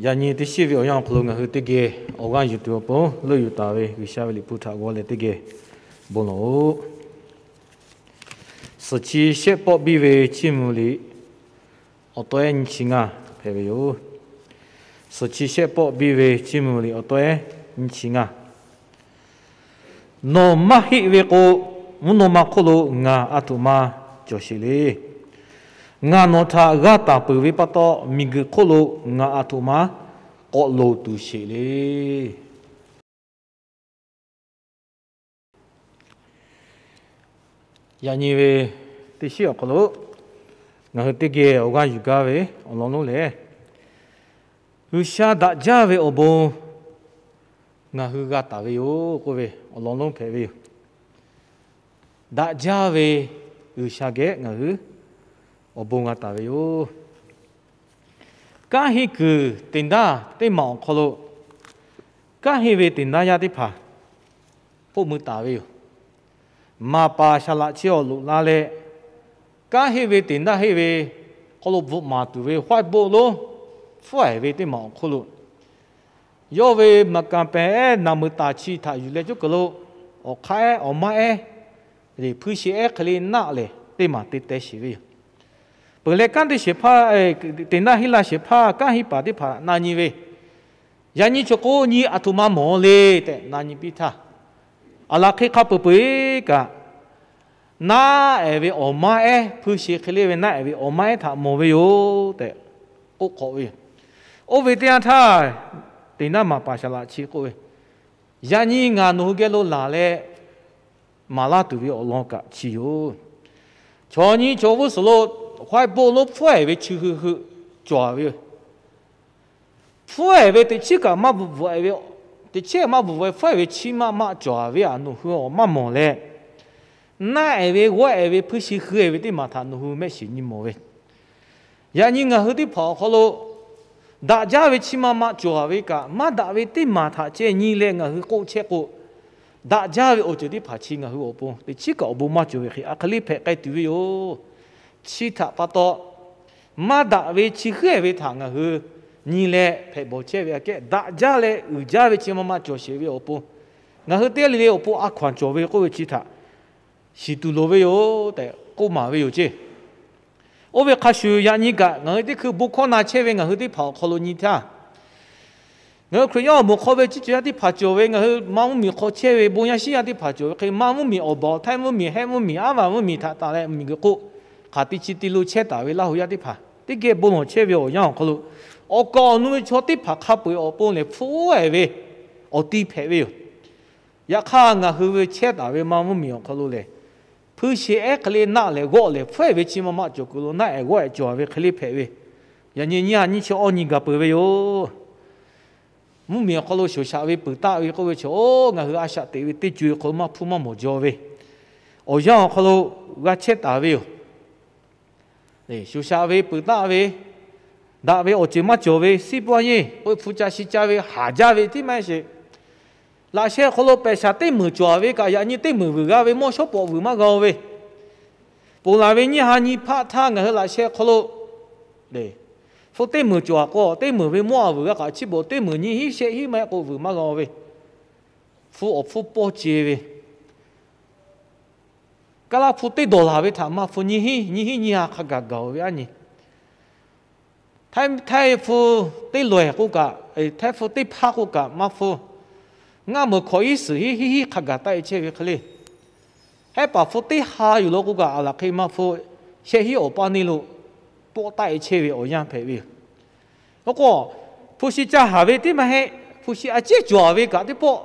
Yaꞈ nyi teˇ shiˉ ve awˬ yanˇ awˬ hk'aw lo ngaˬ hui teˇ geh awˬ g'aˇ yuˬ tuˬ awˬ pon leuˆ yuˬ taˍ ve G'uiˬsha ve liꞈ hpu htaꞈ g'aw leh teˇ geh bon lawˬ-oꞈ. Suhˍ chi shehˆ pawˆ biˇ ve chiˇ mvuh liꞈ awˬ tawehˉ nyiˇ chi ngaˇ hpehꞈ ve yoˬ. Suhˍ chi shehˆ pawˆ biˇ ve chiˇ mvuh liꞈ awˬ tawehˉ nyiˇ chi ngaˇ. Nawˬ maˇ heˆ ve k'o, mvuhˇ naw ma hk'oˆ lo ngaˬ a htoꞈ ma cawˬ sheˍ le. Ngaˬ nawˬ htaꞈ g'a taˍ peuˬ ve pa taw, miˬguiˬ hk'oˆ lo ngaˬ a htoꞈ ma k'awꞈ loˍ tuˬ sheˍ le. Yaꞈ nyi ve teˇ shiˉ awˬ hk'aw lo ngaˬ hui teˇ geh awˬ g'aˇ yuˬ gaˇ ve awˬ lawn lonˉ lehˬ, G'uiˬsha daꞈ jaˇ ve awˬ bon ngaˬ hui g'a taˍ ve yoˬ k'oˆ ve awˬ lawn lonˉ hpehꞈ ve yoˬ. Daꞈ jaˇ ve G'uiˬsha geh ngaˬ hui awˬ bon g'a taˍ ve yoˬ. Kanˉ heˆ kuiˬ te daˇ teˇ maˬ awˬ hk'aw lo, kanˉ heˆ ve te daˇ yaˇ teˇ hpaˍ hpoˆ mui taˍ ve yoˬ. Maˍ paˍ shaˍ laꞈ chi awˬ loꞈ la leh, kanˉ heˆ ve te daˇ heˆ ve hk'aw lo bvuhꞈ maˍ tuˬ ve hawˉ boˆ lonˉ hpfuhˇ ehˍ ve teˇ maˬ awˬ hk'oˆ lo, yawˇ ve maˍ kaˍ pehˍ ehˉ naˍ meuˍ taˍ chi htaꞈ yuˬ leh cawˇ kuiˬ lo, awˬ hk'aˇ ehˉ awˬ maˇ ehˉ, hpui shi ehˉ hk'e le naˆ lehˬ teˇ maˬ te teh sheˍ ve yoˬ. Peuˬ leh kanˉ te sheˍ hpaˇ, te daˇ heˆ laˇ sheˍ hpaˇ kanˉ heˆ paˍ teˇ hpaˍ na nyi ve, yaꞈ nyi chaw k'o nyi a htoꞈ ma mawˬ le tehꞈ na nyi piˇ htaˇ, aˬ laˬ hk'e hk'a peuˬ peuˬ kaꞈ, naˆ ehˍ ve awˬ maˇ ehˉ hpui shi hk'e le ve naˆ ehˍ ve awˬ maˇ ehˉ htaꞈ mawˬ ve yoˬ tehꞈ k'oˆ hk'awꞈ ve yoˬ. Oˇ ve teˇ yanˇ htaˇ, te daˇ maˍ paˍ shaˍ laꞈ chi k'oˆ ve, yaꞈ nyi ngaˬ nawˬ hui geh lo laˬ leh maˍ laˇ tuˬ ve awˬ lawn kaꞈ chi yoˬ. Chaw nyi chaw g'uˇ suhˍ lo hawˉ boˆ lonˉ hpfuhˇ ehˍ ve chi hui hui cawˬ ve yoˬ. Hpfuhˇ ehˍ ve teꞈ chiˉ kaꞈ maˇ bvuhꞈ bvuhꞈ ve, teꞈ chiˉ maˇ bvuhꞈ ve hpfuhˇ ehˍ ve chi maˇ maˇ cawˬ ve aꞈ nawˬ hui awˬ maˇ mawˬ leh, naˆ ehˍ ve g'awˇ ehˍ ve hpui shi hui ehˍ ve teˇ maˬ htaꞈ nawˬ hui mehˆ shiˍ nyi mawˬ ve, yaꞈ nyi ngaˬ hui teˇ hpaˍ awˬ hk'aw lo daꞈ jaˇ ve chi maˇ maˇ cawˬ ve kaꞈ, maˇ daꞈ ve teˇ maˬ htaꞈ ceh nyi leh ngaˬ hui k'oˆ chehˇ k'o, daꞈ jaˇ ve awˬ ceuˬ teˇ hpaˍ chi ngaˬ hui awˬ pon teꞈ chiˉ kaꞈ awˬ bon maˇ cawˬ ve hk'e a hk'e le hpehꞈ k'ai tuˬ ve yoˬ. Chi htaꞈ pa taw, maˇ daꞈ ve chi hui ehˍ ve htaꞈ ngaˬ hui nyi leh hpehꞈ bawˬ chehˇ ve aꞈ kehˉ, daꞈ jaˇ leh uiˍ jaˇ ve chi maˇ maˇ cawˬ sheˍ ve awˬ pon, ngaˬ hui teˇ g'aˇ le le awˬ pon a hkaw-anˬ cawˬ ve k'oˆ ve chi htaꞈ shiˍ tuˬ loˍ ve yoˬ tehꞈ k'oˆ maˍ ve yoˬ ceˇ. Oˇ ve hk'a shuˍ yaꞈ nyi kaꞈ ngaˬ hui teˇ hkui bon hkawˇ na chehˇ ve ngaˬ hui teˇ hpaˍ awˬ hk'aw lo nyi htaˇ, ngaˬ hui Hkriꞈ yaˇ awˬ moˍ hk'aw ve ciˇ cawˬ yaˇ teˇ hpaˍ cawˬ ve, ngaˬ hui ma mvuhˇmiˬ hk'aw chehˇ ve bon yaˇ shinˉ yaˇ teˇ hpaˍ cawˬ ve hk'e, ma mvuhˇmiˬ awˬ baˬ awˬ htaiˇ mvuhˇmiˬ hehˆ mvuhˇmiˬ aˉ vaˬ mvuhˇmiˬ htaꞈ tanˬ leh miˬguiˬ hk'oˆ hk'aˬ te chi te lo chehˇ taˍ ve Laˇ hu yaˇ teˇ hpaˍ teˇ geh bon lawˬ chehˇ ve awˬ yanˇ awˬ hk'aw lo, awˬ kaˍ awˬ nu ve chaw teˇ hpaˍ hk'a peu-eˬ awˬ pon lehˬ hpfuhˇ ehˍ ve awˬ ti hpehꞈ ve yoˬ. Yaꞈ hk'aˇ ngaˬ hui ve chehˇ taˍ ve ma mvuhˇmiˬ awˬ hk'aw lo lehˬ, hpui shi ehˉ hk'e le naˆ lehˬ g'awˆ lehˬ hpfuhˇ ehˍ ve chi maˇ maˇ cawˬ kuiˬ lo naˆ ehˍ g'awˆ ehˍ cawˬ ve hk'e le hpehꞈ ve, yaꞈ nyi nyiˇ ha nyiˇ chi awˇ nyi gaˬ peuˬ ve yoˬ. Mvuhˇmiˬ awˬ hk'aw lo shoˍ shaꞈ ve peuˬ taˆ ve k'oˆ ve chaw, oˇ ngaˬ hui a shaꞈ teꞈ ve teˇ co e hk'aw lo maˇ hpuˇ maˇ mawˬ jaw ve awˬ yanˇ awˬ hk'aw lo g'a chehˇ taˍ ve yoˬ. Shoˍ shaꞈ ve peuˬ taˆ ve, daꞈ ve awˬ ceuˬ maˇ cawˬ ve, siˉ paˇ yeˇ k'oˆ hpu ca shi ca ve haˍ jaˇ ve tiˉ maˇ heˆ sheˍ. Laꞈ sheh awˬ hk'aw lo pehˬ shaˍ teˇ meunˍ cawˬ ve kaꞈ, yaꞈ nyi teˇ meunˍ vuiˬ g'a ve, mawˇ shawˉ pawꞈ vuiˬ maˇ g'a-o ve, ponˬ laˬ ve nyiˇ ha nyi hpaˆ htaˇ ngaˬ hui laꞈ sheh awˬ hk'aw lo hpu teˇ meunˍ cawˬ k'o, teˇ meunˍ ve mawˇ a vuiˬ g'a kaꞈ, chi beuꞈ teˇ meunˍ nyiˇ hinˉ shehˆ hinˉ maˇ heˆ k'o vuiˬ maˇ g'a-o ve, hpu awˬ hpfuhˇ pawˇ ce ve, Kaˇ laˇ hpu teˇ dawˬ laˬ ve htaꞈ maˇ hpu nyiˇ hinˉ nyiˇ hinˉ nyiˇ ha hk'a gaˬ gaˬ-oˬ ve aˉ nyi. Htaiˇ hpu teˇ lawehˬ k'oˆ kaꞈ, htaiˇ hpu teˇ hpaˇ k'oˆ kaꞈ maˇ hpu ngaˇ meuˍ hkawꞈ hiˉ suhˍ hiˉ hiˉ hiˉ hk'a gaˬ taˆ-e chehˇ ve hk'e le. Hehˉ paˍ hpu teˇ ha yuˬ lo k'oˆ kaꞈ, aˬ laˬ hk'e maˇ hpu shehˆ hinˉ awˬ paˇ neˇ lo pawˆ taˆ-e chehˇ ve awˬ yanˇ hpehꞈ ve yoˬ. K'o, hpu shi ca haˍ ve tiˉ maˇ heˆ, hpu shi a ciˉ cawˬ ve kaꞈ teˇ pawˆ,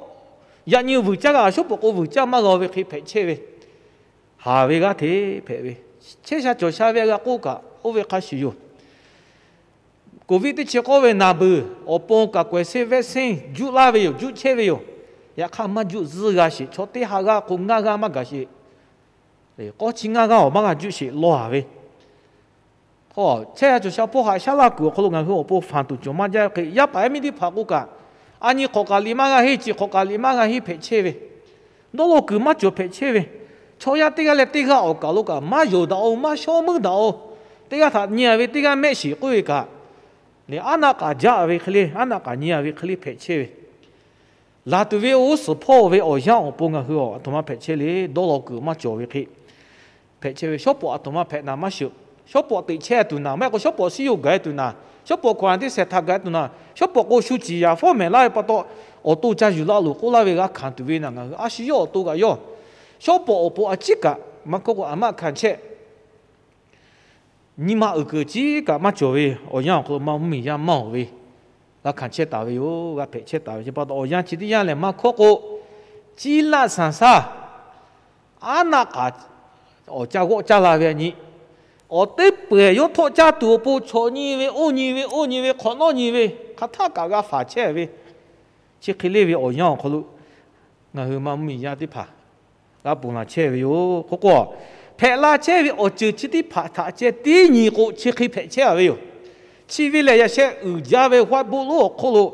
yaꞈ nyi vuiˬ caˇ g'a, shawˉ pawꞈ k'o vuiˬ caˇ maˇ g'a ve hk'e hpehꞈ chehˇ ve, haˍ ve g'aˇ hteꞈ hpehꞈ ve, chehˇ sha cawˬ sha ve g'a k'oˆ kaꞈ, oˇ ve hk'a shuˍ yoˬ. Covid teˇ chi k'oˆ ve naˬ beuˬ awˬ pon kaꞈ k'awehꞈ seˇ vaccine juˆ laˇ ve yoˬ, juˆ chehˇ ve yoˬ. Yaꞈ hk'aˇ maˇ juˆ zuhˇ g'a sheˍ, chaw teˇ ha g'aˇ k'o ngaˇ g'aˇ maˇ gaˬ sheˍ. K'awˇ chi ngaˇ g'aˇ awˬ maˇ g'a juˆ sheˍ law haˍ ve. Hk'o, chehˇ sha cawˬ sha hpawˇ haꞈ shaˉ laˇ kuiˬ awˬ hk'aw lo ngaˬ hui awˬ pon fanˬ tuˬ cawˬ maˇ jaˇ ve hk'e, yaˇ paˍ yaˇ miˇ teˇ hpaˍ k'oˆ kaꞈ, a nyi hk'awꞈ kaꞈ liꞈ maˇ g'a henˇ, chi hk'awꞈ kaꞈ liꞈ maˇ g'a henˇ hpehꞈ chehˇ ve, dawˇ law kuiˬ maˇ cawˬ hpehꞈ chehˇ ve, chaw yaˇ teˇ g'aˇ leh teˇ g'aˇ awˬ kaˬ lo kaꞈ maˇ yonˍ daꞈ-oˬ, maˇ shawˉ meuˇ daꞈ-oˬ, teˇ g'aˇ htaꞈ nyi-a ve teˇ g'aˇ mehˆ shiˍ k'oˆ ve kaꞈ, lehˬ, aˉ naˆ k'aꞈ jaˇ ve hk'e le, aˉ naˆ k'aꞈ nyi a ve hk'e le hpehꞈ chehˇ ve, laˬ tuˬ ve oˇ suhˍ hpawˇ ve awˬ yanˇ awˬ pon ngaˬ hui a htoꞈ ma hpehꞈ chehˇ le, dawˇ law kuiˬ maˇ cawˬ ve hk'e hpehꞈ chehˇ ve. Shawˉ pawˍ a htoꞈ ma hpehꞈ naˍ maˇ shuˍ. Shawˉ pawˍ teꞈ chehˇ tuˬ naˍ, maˇ heˆ k'o shawˉ pawˍ suhˉ yoˬ gaˬ tuˬ naˍ, shawˉ pawˍ hkaw anˍ teˇ shehˍ htaꞈ gaˬ tuˬ naˍ, shawˉ pawˍ k'o shu ciˍ yaˍ fawˉ mehˍ laˇ ve pa taw, awˬ to ca yuˬ laˇ loˬ k'oˆ laˇ ve g'a hkanˍ tuˬ ve naˍ, ngaˬ hui a shu yawˇ awˬ to kaꞈ yawˇ shawˉ pawˍ awˬ pon a ciˉ kaꞈ maˇ hkawˇ k'o, aˬ maˆ hkanˍ chehˇ nyi ma uiˍ keunˍ ciˉ kaꞈ maˇ cawˬ ve awˬ yanˇ awˬ hk'aw lo ma mvuhˇmiˬ yaˇ maˇ oˬ ve g'a hkanˍ chehˇ taˍ ve yoˬ. G'a hpehꞈ chehˇ taˍ ve chi pa taw, awˬ yanˇ chi teˇ yanˇ lehˬ maˇ hkawˇ k'o, ciˉ laˆ sanˍ saˇ aˉ naˆ k'aꞈ awˬ caˇ g'awˆ caˇ la ve a nyi, awˬ teˇ peuˍ yawˇ htawˆ caˇ tuˬ awˬ pon chaw nyi ve, oˇ nyi ve, oˇ nyi ve, hk'awꞈ nawˉ nyi ve, hk'aˬ htaˆ kaꞈ g'a faˍ chehˇ ve, chi hk'e le ve awˬ yanˇ awˬ hk'aw lo ngaˬ hui ma mvuhˇmiˬ yaˇ teˇ hpaˍ g'a ponˬ laˬ chehˇ ve yoˬ. K'oˆ k'o, hpehꞈ la chehˇ ve awˬ ceuˬ chi teˇ hpaˍ htaꞈ ceh tiˉ nyi k'o, chi hk'e hpehꞈ chehˇ a ve yoˬ. Chi ve lehˬ, yaꞈ sheh uiˍ jaˇ ve whiteboard lonˉ awˬ hk'oˆ lo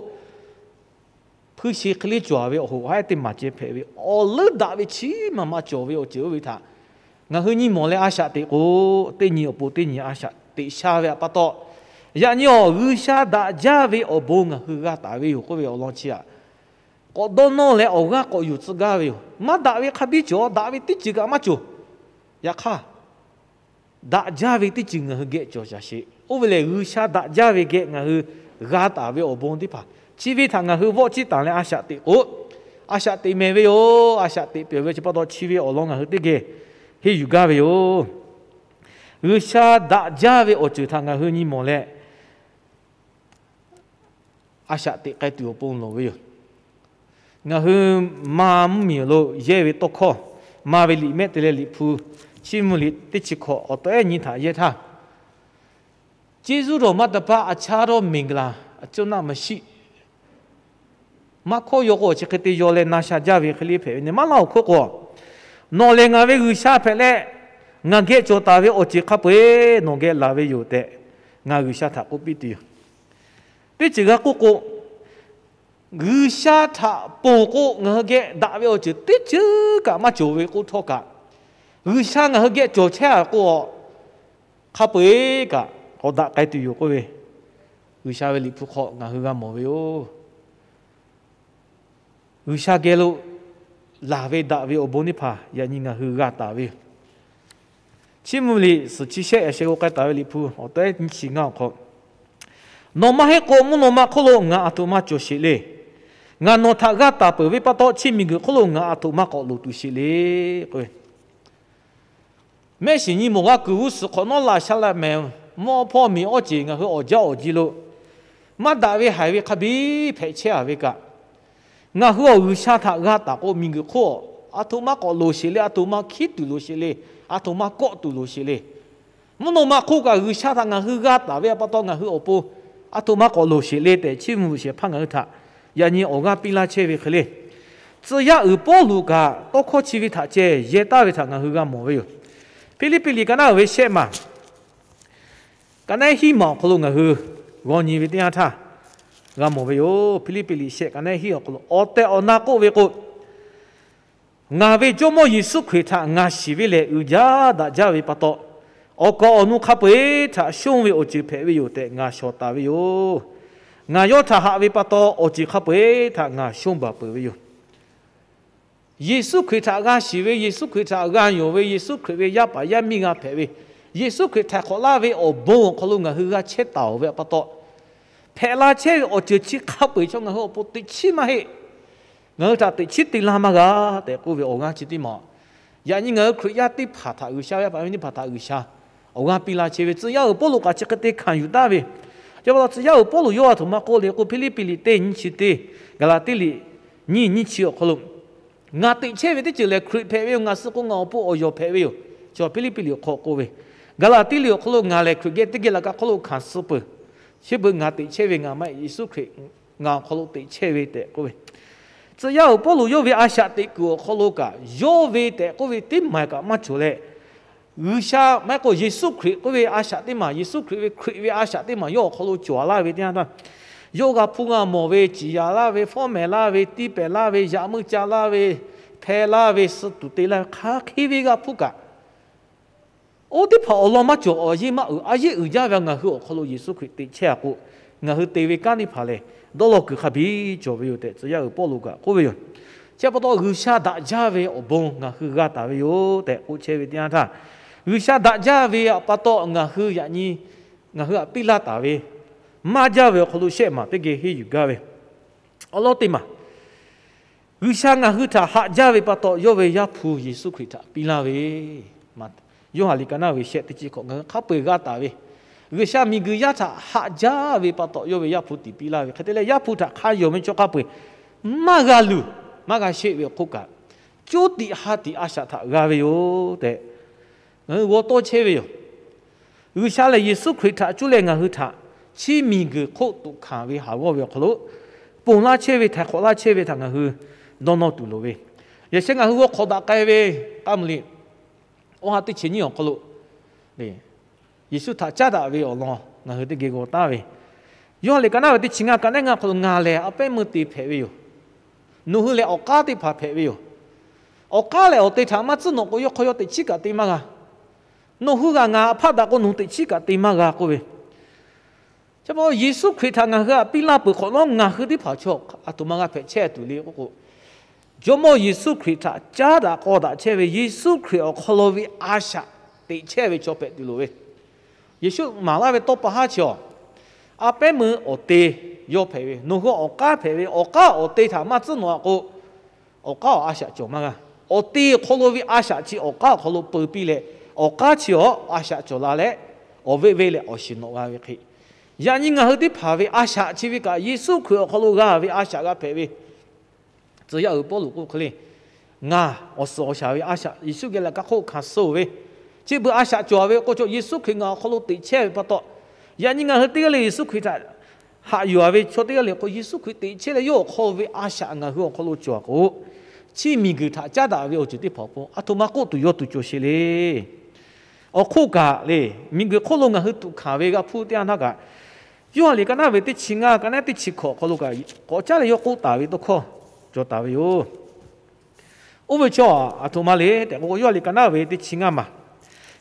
hpuiˇ shi hk'e le cawˬ ve awˬ hoꞈ haˉ teˇ maˬ ceh hpehꞈ ve, awˬ leuˉ daꞈ ve chi maˬ maˇ cawˬ ve awˬ ceuˬ oˇ ve htaꞈ ngaˬ hui nyi mawˬ leh a shaꞈ teꞈ k'o, teˇ nyi awˬ pon teˇ nyi a shaꞈ teꞈ sha ve pa taw, yaꞈ nyi awˬ G'uiˬsha daꞈ jaˇ ve awˬ bon ngaˬ hui g'a taˍ ve yoˬ k'oˆ ve awˬ lawn chi aꞈ, k'awꞈ dawˇ nawˇ leh awˬ g'aˇ k'awꞈ yuˬ tcuh gaˇ ve yoˬ. Maˇ daꞈ ve hk'a biˇ cawˬ, daꞈ ve teˇ ceuˬ kaꞈ maˇ cawˬ. Yaꞈ hk'aˇ, daꞈ jaˇ ve teˇ ceuˬ ngaˬ hui geh cawˬ shaˍ sheˍ. Oˇ ve lehˬ, G'uiˬsha daꞈ jaˇ ve geh ngaˬ hui g'a taˍ ve awˬ bon teˇ hpaˍ, chi ve htaꞈ ngaˬ hui vawˆ ciˇ taˍ leh a shaꞈ teꞈ k'o, a shaꞈ teꞈ mehˍ ve yoˬ. A shaꞈ teꞈ peuˬ ve chi pa taw, chi ve awˬ lawn ngaˬ hui teˇ geh henˇ yuˬ gaˇ ve yoˬ. G'uiˬsha daꞈ jaˇ ve awˬ ceuˬ htaꞈ ngaˬ hui nyi mawˬ leh, a shaꞈ teꞈ k'ai tuˬ awˬ pon lawˬ ve yoˬ. Ngaˬ hui ma mvuhˇmiˬ lo yehˇ ve tawˇ hkawˇ, ma ve liꞈ mehˆ te leh liꞈ hpu, Chiˇ mvuh liꞈ teˇ chi hkawꞈ awˬ tawehˉ nyi htaꞈ yehˇ htaˇ, ကျေးဇူးတော်မှတပါ အခြားသောမင်္ဂလာအကျွန်ုပ်မရှိ. Maˇ hkawˇ yaw k'o, chi hk'e te yaw leh na sha jaˇ ve hk'e le hpehꞈ ve neh maˇ laˇ awˬ hk'oˆ k'o, nawˬ lehˬ ngaˬ ve G'uiˬsha hpehꞈ leh, ngaˬ geh cawˬ taˍ ve awˬ ceuˬ hk'a peu-eˬ nawˬ geh laˬ ve yoˬ tehꞈ, ngaˬ G'uiˬsha htaꞈ k'oˆ piˇ tuˬ yoˬ. Teˇ ceuˬ g'a k'oˆ k'o, G'uiˬsha htaꞈ ponˬ k'o, ngaˬ hui geh daꞈ ve awˬ ceuˬ teˇ ceuˬ kaꞈ maˇ cawˬ ve k'oˆ htawˇ kaꞈ, G'uiˬsha ngaˬ hui geh cawˬ chehˇ a k'o, hk'a peu-eˬ kaꞈ k'awꞈ daꞈ k'ai tuˬ yoˬ k'oˆ ve, G'uiˬsha ve liꞈ hpu hk'aw ngaˬ hui g'a mawˬ ve yoˬ. G'uiˬsha geh lo laˬ ve daꞈ ve awˬ bon teˇ hpaˍ yaꞈ nyi ngaˬ hui g'a taˍ ve yoˬ. Chiˇ mvuh liꞈ suhˍ chi shehˆ yaꞈ sheh k'o k'ai taˍ ve liꞈ hpu awˬ tawehˉ nyi chi ngaˇ awˬ hk'aw, nawˬ maˇ heˆ k'o, mvuhˇ naw ma hk'oˆ lo ngaˬ a htoꞈ ma cawˬ sheˍ le. Ngaˬ nawˬ htaꞈ g'a taˍ peuˬ ve pa taw, chi miˬguiˬ hk'oˆ lo ngaˬ a htoꞈ ma k'awꞈ loˍ tuˬ sheˍ le k'o, mehˆ shiˍ nyi mawˬ g'a kuiˬ g'uˇ suhˍ hk'awꞈ nawˉ laꞈ sha laꞈ mehˍ mvuhˇ hpawˇ miˬ awˇ ceˬ ngaˬ hui awˬ jaˇ awˬ ji lo maˇ daꞈ ve haiˬ ve hk'a biˇ hpehꞈ chehˇ a ve kaꞈ, ngaˬ hui awˬ G'uiˬsha htaꞈ g'a taˍ k'o, miˬguiˬ hk'oˆ a htoꞈ ma k'awꞈ loˍ sheˍ le, a htoꞈ ma hkiˉ tuˬ loˍ sheˍ le, a htoꞈ ma kawˆ tuˬ loˍ sheˍ le. Mvuhˇ naw ma hk'oˆ kaꞈ G'uiˬsha htaꞈ ngaˬ hui g'a taˍ ve pa taw, ngaˬ hui awˬ pon a htoꞈ ma k'awꞈ loˍ sheˍ le tehꞈ, Chiˇ mvuh shehˍ hpaˇ ngaˬ hui htaꞈ yaꞈ nyi awˬ g'aˇ piˇ laˇ chehˇ ve hk'e le. Tcuh yaˇ uiˍ Pawˇluꞈ kaꞈ tawˇ hkawˇ chi ve htaꞈ ceh yehˇ taˍ ve htaꞈ ngaˬ hui g'a mawˬ ve yoˬ. Hpiˇliˇpiˆ liꞈ ka naˉ uiˍ ve shehˆ maˬ, ka naˉ hiˉ maˬ awˬ hk'aw lo ngaˬ hui g'aw nyi ve teˇ yanˇ htaˇ g'a mawˬ ve yoˬ. Hpiˇliˇpiˆ liꞈ shehˆ ka naˉ hiˉ awˬ hk'aw lo awˬ tehˬ awˬ na k'oˆ ve k'o, ngaˬ ve Jawˇmawˇ Yeˍsuˆ Hkriꞈ htaꞈ ngaˬ shiˍ ve lehˬ, uiˍ jaˇ daꞈ jaˇ ve pa taw, awˬ kaˍ awˬ nu hk'a peu-eˬ htaꞈ shonˇ ve awˬ ceuˬ hpehꞈ ve yoˬ tehꞈ ngaˬ shawˍ taˍ ve yoˬ. Ngaˬ yawˇ htaꞈ haꞈ ve pa taw, awˬ ceuˬ hk'a peu-eˬ htaꞈ ngaˬ shonˇ baˬ peuˬ ve yoˬ. Yeˍsuˆ Hkriꞈ htaꞈ g'a shiˍ ve, Yeˍsuˆ Hkriꞈ htaꞈ g'a yonˍ ve, Yeˍsuˆ Hkriꞈ ve yaˇ paˍ yaˇ miˇ g'a hpehꞈ ve, Yeˍsuˆ Hkriꞈ htaiˍ hk'awꞈ laˇ ve awˬ bon awˬ hk'aw lo ngaˬ hui g'a chehˇ taˍ oˬ ve pa taw, hpehꞈ la chehˇ ve awˬ ceuˬ chi hk'a peu-eˬ chaw ngaˬ hui awˬ pon teꞈ chiˉ maˇ heˆ. Ngaˬ hui htaꞈ teꞈ chiˉ te laˇ maˇ g'a tehꞈ k'oˆ ve awˬ g'aˇ chi teˇ maˬ, yaꞈ nyi ngaˬ hui Hkriꞈ yaˇ teˇ hpaˍ htaꞈ, G'uiˬsha ve yaˇ paˍ yaˇ miˇ teˇ hpaˍ htaꞈ G'uiˬsha awˬ g'aˇ piˇ laˇ chehˇ ve, tcuh yaˇ uiˍ Pawˇluꞈ kaꞈ chi hk'e te hkanˍ yuˬ taˍ ve. Chi pa taw tcuh yaˇ uiˍ Pawˇluꞈ yawˇ a htoꞈ ma k'oˆ le k'o, Hpiˇliˇpiˆ liꞈ teˇ nyiˇ chi teˇ, Gaˍlaˍtiˆ liꞈ nyiˇ nyiˇ chi awˬ hk'aw lo, ngaˬ teꞈ chehˇ ve teˇ ceuˬ lehˬ Hkriꞈ hpehꞈ ve yoˬ, ngaˬ suh k'o ngaˬ awˬ pon awˬ yawˬ hpehꞈ ve yoˬ. Chi Hpiˇliˇpiˆ liꞈ awˬ hk'aw k'oˆ ve, Gaˍlaˍtiˆ liꞈ awˬ hk'aw lo ngaˬ lehˬ Hkriꞈ geh teˇ geh laꞈ ka hk'oˆ lo hkanˍ suh peuˬ. Chi beuꞈ ngaˬ teꞈ chehˇ ve ngaˬ maˇ heˆ, Yeˍsuˆ Hkriꞈ ngaˬ awˬ hk'aw lo teꞈ chehˇ ve tehꞈ k'oˆ ve. Tcuh yaˇ uiˍ Pawˇluꞈ yawˇ ve a shaꞈ teꞈ kuiˬ awˬ hk'aw lo kaꞈ yawˇ ve tehꞈ k'oˆ ve teˇ maˬ kaꞈ maˇ cawˬ leh, G'uiˬsha maˇ heˆ k'o Yeˍsuˆ Hkriꞈ k'oˆ ve a shaꞈ teˇ maˬ, Yeˍsuˆ Hkriꞈ ve Hkriꞈ ve a shaꞈ teˇ maˬ yawˇ awˬ hk'aw lo cawˬ laˇ ve teˇ yanˇ htaˇ, yawˇ g'a hpuˇ g'a mawˬ ve, ciˍ yaˍ laˇ ve, fawˉ mehˍ laˇ ve, tiˇ pehˍ laˇ ve, yaꞈ meuˇ ca laˇ ve, hpeh laˇ ve, suh tuˬ te laˇ ve, hk'aˬ hk'e ve g'a hpuˇ kaꞈ, oˇ teˇ hpaˍ awˬ lawn maˇ cawˬ, awˬ yeˇ maˇ uiˍ, a yeˇ uiˍ jaˇ ve ngaˬ hui awˬ hk'aw lo Yeˍsuˆ Hkriꞈ teꞈ chehˇ a k'o, Ngaˬ hui te ve kanˉ teˇ hpaˍ lehˬ, dawˇ law kuiˬ hk'a biˇ cawˬ ve yoˬ tehꞈ tcuh yaˇ uiˍ Pawˇluꞈ kaꞈ k'oˆ ve yoˬ. Chi pa taw G'uiˬsha daꞈ jaˇ ve awˬ bon ngaˬ hui g'a taˍ ve yoˬ tehꞈ k'oˆ chehˇ ve teˇ yanˇ htaˇ, G'uiˬsha daꞈ jaˇ ve pa taw ngaˬ hui yaꞈ nyi ngaˬ hui htaꞈ piˇ laˇ taˍ ve maˇ jaˇ ve awˬ hk'aw lo shehˆ maˬ teˇ geh henˇ yuˬ gaˇ ve awˬ lawn teˇ maˬ, G'uiˬsha ngaˬ hui htaꞈ haꞈ jaˇ ve pa taw yawˇ ve Yaˇ hpu Yeˍsuˆ Hkriꞈ htaꞈ piˇ laˇ ve, Yoˇhanˬ liꞈ ka naˇ ve shehˆ teˇ chi hkawꞈ ngaˬ hui hk'a peu-eˬ g'a taˍ ve, G'uiˬsha miˬguiˬ yaˇ htaꞈ haꞈ jaˇ ve pa taw yawˇ ve Yaˇ hpu tiꞈ piˇ laˇ ve hk'e te leh, Yaˇ hpu htaꞈ hk'a yonˍ ve chaw hk'a peu-eˬ maˇ g'a luˬ maˇ g'a sheˆ ve awˬ hk'oˆ kaꞈ, coˇ tiꞈ ha tiꞈ a shaꞈ htaꞈ g'a ve yoˬ tehꞈ ngaˬ hui g'aw tawˇ chehˇ ve yoˬ. G'uiˬsha lehˬ Yeˍsuˆ Hkriꞈ htaꞈ cuˇ leh ngaˬ hui htaꞈ chi miˬguiˬ hk'oˆ tuꞈ hkanˍ ve haˍ g'awˇ ve awˬ hk'aw lo ponˬ laˇ chehˇ ve, htaiˍ hk'awꞈ laˇ chehˇ ve htaꞈ ngaˬ hui dawˇ nawˇ tuˬ loˍ ve, yaꞈ sheh ngaˬ hui g'aw hk'awꞈ daꞈ k'ai ve k'a muiˬ liꞈ awˬ ha teˇ chi nyiˇ awˬ hk'aw lo Yeˍsuˆ htaꞈ caˉ daꞈ ve awˬ lawn ngaˬ hui teˇ geh g'aw taˍ ve, Yoˇhanˬ liꞈ ka naˇ ve teˇ chi ngaˇ ka naˉ ngaˇ awˬ hk'aw lo, Ngaˬ lehˬ a pehˉ meuˇ te hpehꞈ ve yoˬ. Nawˬ hui lehˬ awˬ k'aˉ teˇ hpaˍ hpehꞈ ve yoˬ. Awˬ k'aˉ lehˬ awˬ te htaꞈ maˇ tcuhˉ nawꞈ k'o, yawˇ hk'aw yawˇ teꞈ chiˉ kaꞈ te maˇ g'a. Nawˬ hui g'aꞈ ngaˬ htaꞈ hpaˆ daꞈ k'o, nawˬ hui teꞈ chiˉ kaꞈ te maˇ g'a k'oˆ ve, Chi pa taw Yeˍsuˆ Hkriꞈ htaꞈ ngaˬ hui htaꞈ piˇ laˇ peuˬ hk'awꞈ nawˉ, ngaˬ hui teˇ hpaˍ chaw aˬ htoꞈ ma g'a hpehꞈ chehˇ tuˬ le k'oˆ k'o, Jawˇmawˇ Yeˍsuˆ Hkriꞈ htaꞈ caˉ daꞈ k'aw daꞈ chehˇ ve, Yeˍsuˆ Hkriꞈ awˬ hk'aw lo ve a shaꞈ teꞈ chehˇ ve chaw hpehꞈ tuˬ loˍ ve, Yeˍsuˆ maˍ laˇ ve tawˇ pa haˉ chi awˬ, a pehˉ meuˇ awˬ te yawˇ hpehꞈ ve, nawˬ hui awˬ k'aˉ hpehꞈ ve, awˬ k'aˉ awˬ te htaꞈ maˇ tcuhˉ nawꞈ k'o, awˬ k'aˉ awˬ a shaꞈ cawˬ maˇ g'a. Awˬ te awˬ hk'aw lo ve a shaꞈ chi awˬ k'aˉ awˬ hk'aw lo peu piˇ leh, awˬ k'aˉ chi awˬ a shaꞈ cawˬ la leh, awˬ veˆ veˆ leh awˬ shiˍ nawꞈ g'a ve hk'e, yaꞈ nyi ngaˬ hui teˇ hpaˍ ve a shaꞈ chi ve kaꞈ Yeˍsuˆ Hkriꞈ awˬ hk'aw lo g'a ve a shaꞈ g'a hpehꞈ ve, tcuh yaˇ uiˍ Pawˇluꞈ k'oˆ hk'e le, Ngaˬ awˬ suhˍ awˬ shaˍ ve a shaꞈ Yeˍsuˆ geh laꞈ ka hk'oˆ hkanˍ suh ve, chi beuꞈ a shaꞈ cawˬ ve k'o, chaw Yeˍsuˆ Hkriꞈ ngaˬ awˬ hk'aw lo teꞈ chehˇ ve pa taw, yaꞈ nyi ngaˬ hui teˇ g'aˇ le Yeˍsuˆ Hkriꞈ htaꞈ haꞈ yuˬ ve chaw teˇ g'aˇ le k'o, Yeˍsuˆ Hkriꞈ teꞈ chehˇ leh yawˇ awˬ hk'aw ve a shaꞈ ngaˬ hui awˬ hk'aw lo cawˬ k'o, chi miˬguiˬ htaꞈ caˉ daꞈ ve awˬ ceuˬ teˇ hpaˍ awˬ pon aˬ htoꞈ ma k'oˆ tuˬ yaw tuˬ cawˬ sheˍ le. Awˬ hk'oˆ kaꞈ le, miˬguiˬ hk'oˆ lo ngaˬ hui tuꞈ hkanˍ ve g'a hpuˇ teˇ yanˇ htaˇ kaꞈ, Yoˇhanˬ liꞈ ka naˉ ve teˇ chi ngaˇ ka naˉ teˇ chi hkawꞈ awˬ hk'aw lo kaꞈ k'awꞈ caˉ leh yawˇ k'oˆ taˍ ve tawˇ hkawˇ cawˬ taˍ ve yoˬ. Oˇ ve chaw aˬ htoꞈ ma le tehꞈ k'o, Yoˇhanˬ liꞈ ka naˉ ve teˇ chi ngaˇ maˬ,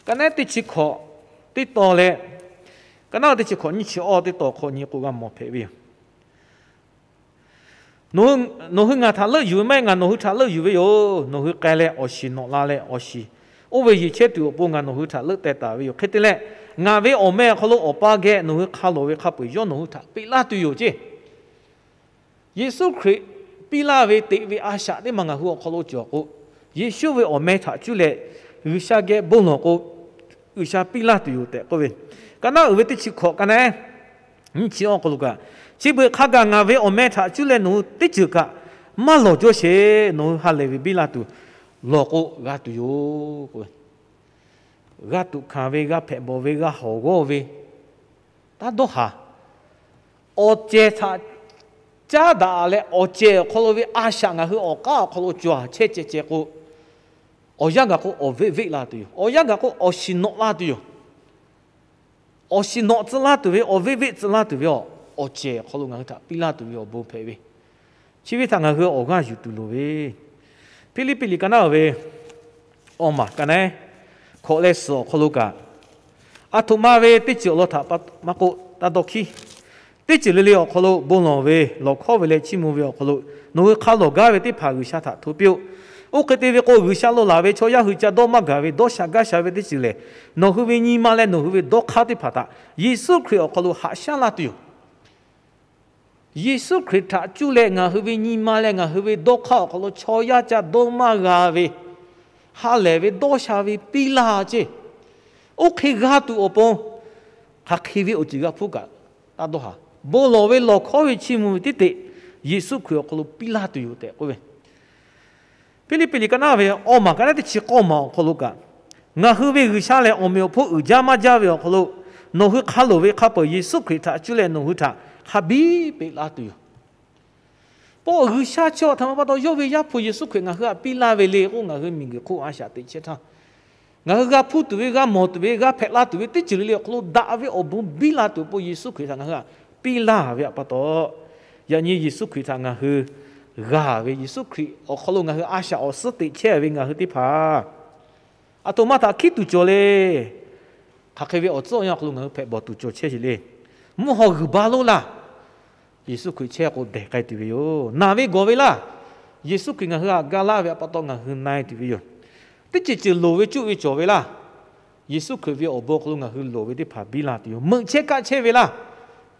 ka naˉ teˇ chi hkawꞈ teˇ taw leh, ka naˉ teˇ chi hkawꞈ nyiˇ chi awˇ teˇ taw hk'awꞈ nyi k'o g'a mawˬ hpehꞈ ve yoˬ. Nawˬ hui ngaˬ htaꞈ leuˆ yuˬ ve maˇ heˆ, ngaˬ nawˬ hui htaꞈ leuˆ yuˬ ve yoˬ. Nawˬ hui k'ai leh awˬ shiˍ nawꞈ la leh awˬ shiˍ, oˇ ve yeˬ chehˇ tuˬ awˬ pon ngaˬ nawˬ hui htaꞈ leuˆ teh taˍ ve yoˬ. Hk'e te leh, ngaˬ ve awˬ meh awˬ hk'aw lo Awˬ pa geh nawˬ hui hk'a lawˬ ve hk'a peu-eˬ yawˇ nawˬ hui htaꞈ peꞈ laˇ tuˬ yoˬ ceˇ. Yeˍsuˆ Hkriꞈ piˇ laˇ ve teꞈ ve a shaꞈ teˇ maˬ ngaˬ hui awˬ hk'aw lo cawˬ k'o, Yeˍsuˆ ve awˬ meh htaꞈ cuˇ leh G'uiˬsha geh bon lawˬ k'o, G'uiˬsha piˇ laˇ tuˬ yoˬ tehꞈ k'oˆ ve, ka naˉ uiˍ ve teˇ chi hkawꞈ ka naˉ nyiˇ chi awˇ hk'aw lo kaꞈ, Chi beuꞈ hk'a gaˬ ngaˬ ve awˬ meh htaꞈ cuˇ leh nawˬ hui teˇ ceuˬ kaꞈ maˇ lawˬ jaw sheˍ. Nawˬ hui ha lehˬ ve biˇ laˇ tuˬ, lawˬ k'o g'a tuˬ yoˬ k'o, g'a tuꞈ hkanˍ ve, g'a hpehꞈ bawˬ ve, g'a hawˬ g'awˇ ve, taˇ dawˇ haˍ. Awˬ cehˬ htaꞈ caˉ daꞈ leh awˬ cehˬ awˬ hk'aw lo ve a shaꞈ ngaˬ hui awˬ k'aˉ awˬ hk'aw lo cawˬ chehˇ ceh ceh k'o, awˬ yanˇ gaˬ k'o awˬ veˆ veˆ la tuˬ yoˬ. Awˬ yanˇ gaˬ k'o awˬ shiˍ nawꞈ la tuˬ yoˬ. Awˬ shiˍ nawꞈ tcuh laˇ tuˬ ve, awˬ veˆ veˆ tcuh laˇ tuˬ ve, awˬ cehˬ awˬ hk'aw lo ngaˬ hui htaꞈ piˇ laˇ tuˬ ve awˬ bon hpehꞈ ve, chi ve htaꞈ ngaˬ hui awˬ g'aˇ yuˬ tuˬ loˍ ve, Hpiˇliˇpiˆ liꞈ ka naˉ ve awˇ maˬ ka naˉ hkawꞈ leh suhˍ awˬ hk'aw lo kaꞈ, aˬ htoꞈ ma ve teˇ ceuˬ awˬ lawn htaꞈ maˇ k'oˆ, taˇ dawˇ hkiˉ. Teˇ ceuˬ le le awˬ hk'aw lo bon lawˬ ve, lawˬ hkawˉ ve leh chiˇ mvuh ve awˬ hk'aw lo nawˬ hui hk'a lawˬ gaˇ ve teˇ hpaˍ G'uiˬsha htaꞈ hto piˇ-oˆ. Oˇ hk'e te ve k'o, G'uiˬsha lo laˬ ve chaw yaˇ hui ca dawˇ maˇ gaˬ ve dawˇ sha gaˇ sha ve teˇ ceuˬ lehˬ, nawˬ hui ve nyi ma leh nawˬ hui ve dawˇ hk'aˇ teˇ hpaˍ htaꞈ Yeˍsuˆ Hkriꞈ awˬ hk'aw lo haꞈ shaˉ laˇ tuˬ yoˬ. Yeˍsuˆ Hkriꞈ htaꞈ cuˇ leh ngaˬ hui ve nyi ma leh ngaˬ hui ve dawˇ hk'aˇ awˬ hk'aw lo chaw yaˇ ca dawˇ maˇ g'a ve, ha lehˬ ve dawˇ sha ve piˇ laˇ ceˇ. Oˇ hk'e g'a tuˬ awˬ pon, hk'aˬ hk'e ve awˬ ceuˬ g'a hpuˇ kaꞈ taˇ dawˇ haˍ. Bon lawˬ ve, lawˬ hkawˉ ve, chiˇ mvuh ve teˇ teꞈ Yeˍsuˆ Hkriꞈ awˬ hk'aw lo piˇ laˇ tuˬ yoˬ tehꞈ k'oˆ ve, Hpiˇliˇpiˆ liꞈ ka naˉ ve awˇ maˬ ka naˉ teˇ chi k'awˇ maˬ awˬ hk'aw lo kaꞈ, ngaˬ hui ve G'uiˬsha lehˬ awˬ meꞈ awˬ hponˇ uiˍ jaˇ maˇ jaˇ ve awˬ hk'aw lo, nawˬ hui hk'a loˍ ve hk'a peu-eˬ Yeˍsuˆ Hkriꞈ htaꞈ cuˇ leh nawˬ hui htaꞈ hk'a biˉ peꞈ laˇ tuˬ yoˬ. Paw G'uiˬsha chi aˬ htoꞈ ma pa taw yawˇ ve Yaˇ hpu Yeˍsuˆ Hkriꞈ ngaˬ hui htaꞈ piˇ laˇ ve le k'o, ngaˬ hui miˬguiˬ hk'oˆ a shaꞈ teꞈ chehˇ htaˇ, ngaˬ hui g'a hpuˇ tuˬ ve, g'a mawˬ tuˬ ve, g'a hpehꞈ la tuˬ ve teˇ ceuˬ le le awˬ hk'aw lo daꞈ ve awˬ bon biˇ la tuˬ awˬ pon Yeˍsuˆ Hkriꞈ htaꞈ ngaˬ hui htaꞈ piˇ laˇ ve pa taw, yaꞈ nyi Yeˍsuˆ Hkriꞈ htaꞈ ngaˬ hui g'a ve, Yeˍsuˆ Hkriꞈ awˬ hk'aw lo ngaˬ hui a shaꞈ awˬ suhˉ teꞈ chehˇ ve ngaˬ hui teˇ hpaˍ aˬ htoꞈ ma htaꞈ hkiˉ tuˬ cawˬ le. Hk'aˬ hk'e ve awˬ tcuhˉ awˬ yanˇ awˬ hk'aw lo ngaˬ hui hpehꞈ bawˬ tuˬ cawˬ chehˇ sheˍ le. Mvuhˇ haw g'uiˬ ba lonˉ laˇ. Yeˍsuˆ Hkriꞈ chehˇ k'o dehˬ k'ai tuˬ ve yoˬ. Naˬ ve gawˬ ve laˇ. Yeˍsuˆ Hkriꞈ ngaˬ hui htaꞈ ga laˇ ve htaꞈ pa taw ngaˬ hui na e tuˬ ve yoˬ. Teˇ ceuˬ ceuˬ loˍ ve cuˆ ve cawˬ ve laˇ. Yeˍsuˆ Hkriꞈ ve awˬ bon awˬ hk'aw lo ngaˬ hui loˍ ve teˇ hpaˍ biˇ la tuˬ yoˬ. Meuꞈ chehˇ kaˆ chehˇ ve laˇ.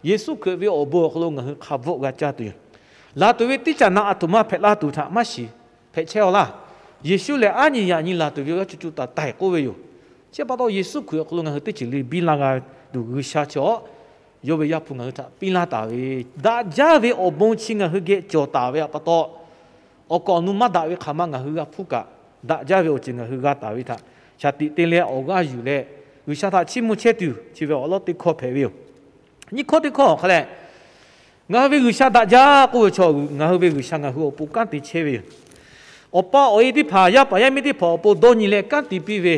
Yeˍsuˆ Hkriꞈ ve awˬ bon awˬ hk'aw lo ngaˬ hui hk'a bvuhˆ g'a caˇ tuˬ yoˬ. Laˬ tuˬ ve teˇ caꞈ naꞈ aˬ htoꞈ ma hpehꞈ la tuˬ htaꞈ maˇ shiˍ hpehꞈ chehˇ-aw laˇ. Yeˍsuˆ lehˬ aˉ nyi yaꞈ nyi laˬ tuˬ ve awˬ yaˇ co co taiˍ taiˍ k'oˆ ve yoˬ. Chi pa taw Yeˍsuˆ Hkriꞈ awˬ hk'aw lo ngaˬ hui teˇ ceuˬ le biˇ la g'a tuˬ G'uiˬsha chi awˬ yawˇ ve Yaˇ hpu ngaˬ hui htaꞈ piˇ laˇ taˍ ve, daꞈ jaˇ ve awˬ bon chi ngaˬ hui geh cawˬ taˍ ve htaꞈ pa taw, awˬ kaˍ awˬ nu maˇ daꞈ ve hk'aˬ ma ngaˬ hui g'a hpuˇ kaꞈ, daꞈ jaˇ ve awˬ ceuˬ ngaˬ hui g'a taˍ ve htaꞈ shaˍ tiꞈ te leh awˬ g'aˇ yuˬ leh, G'uiˬsha htaꞈ chiˇ mvuh chehˇ tuˬ chi ve awˬ lawn teˇ hkawˇ hpehꞈ ve yoˬ. Nyiˇ hkawˇ teˇ hkawˇ awˬ hk'a lehˬ, ngaˬ hui ve G'uiˬsha daꞈ jaˇ k'oˆ ve chaw, ngaˬ hui ve G'uiˬsha ngaˬ hui awˬ pon kanˉ te chehˇ ve yoˬ. Awˬ pa awˬ e teˇ hpaˍ, yaˇ paˍ yaˇ miˇ teˇ hpaˍ awˬ pon dawˇ nyi leh kanˉ te piˇ ve,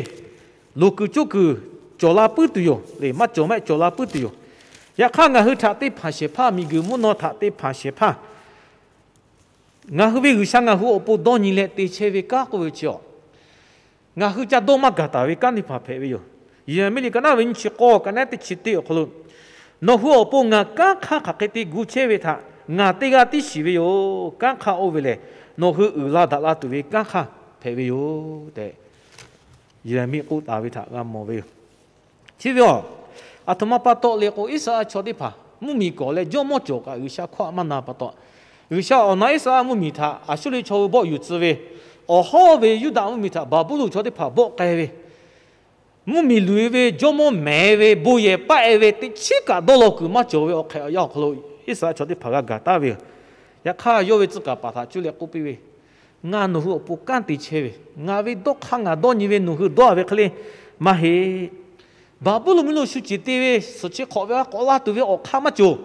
loˍ kuiˬ coˇ kuiˬ cawˬ la puiˉ tuˬ yoˬ. Lehˬ maˇ cawˬ maˇ cawˬ la puiˉ tuˬ yoˬ. Yaꞈ hk'aˇ ngaˬ hui htaꞈ te hpanˍ shehˍ hpaˇ, miˬguiˬ mvuhˇ naw htaꞈ te hpanˍ shehˍ hpaˇ, ngaˬ hui ve G'uiˬsha ngaˬ hui awˬ pon dawˇ nyi leh te chehˇ ve kanˉ k'oˆ ve chi awˬ, ngaˬ hui ca dawˇ maˇ gaˬ taˍ ve kanˉ teˇ hpaˍ hpehꞈ ve yoˬ. Yeˍraˍmiˆ liꞈ ka naˉ ve nyiˇ chi k'awˇ ka naˉ teˇ chi teˇ awˬ hk'aw lo, nawˬ hui awˬ pon ngaˬ kanˉ hk'aˇ hk'aˬ hk'e te gu chehˇ ve htaꞈ ngaˬ teˇ g'aˇ tiˉ shiˍ ve yoˬ. Kanˉ hk'aˇ oˇ ve lehˬ, nawˬ hui uiˍ la daꞈ la tuˬ ve kanˉ hk'aˇ hpehꞈ ve yoˬ tehꞈ, Yeˍraˍmiˆ k'oˆ taˍ ve htaꞈ g'a mawˬ ve yoˬ. Chi ve awˬ, aˬ htoꞈ ma pa taw le k'o, Iˉsaˍreˍlaˆ chaw teˇ hpaˍ mvuhˇmiˬ kawꞈ leh jawˇmawˇ cawˬ kaꞈ G'uiˬsha hkawˇ a maˇ na pa taw, G'uiˬsha awˬ na Iˉsaˍreˍlaˆ mvuhˇmiˬ htaꞈ Aˍsuˇriˆ chaw hui bawˆ yuˬ tcuh ve, awˬ hawˉ ve Yuˇdaꞈ mvuhˇmiˬ htaꞈ Baˍbuˍlonˍ chaw teˇ hpaˍ bawˆ k'ai ve, mvuhˇmiˬ luˬ e ve, jawˇmawˇ mehˍ ve, bon yehˬ paˆ e ve, teꞈ chiˉ kaꞈ dawˇ law kuiˬ maˇ cawˬ ve awˬ hk'ehꞈ awˬ yanˇ awˬ hk'aw lo Iˉsaˍreˍlaˆ chaw teˇ hpaˍ g'a gaˬ taˍ ve yoˬ. Yaꞈ hk'aˇ yawˇ ve tcuh kaˍ paˍ htaꞈ cuˇ leh k'oˆ piˇ ve, Ngaˬ nawˬ hui awˬ pon kanˉ te chehˇ ve, ngaˬ ve dawˇ hk'aˇ ngaˬ dawˇ nyi ve nawˬ hui dawˇ a ve hk'e le maˇ heˆ. Baˍbuˍlonˍ mvuhˇmiˬ lo shu ceˬ te ve, suhˍ chi hk'awꞈ ve a k'awꞈ la tuˬ ve awˬ hk'aˇ maˇ cawˬ,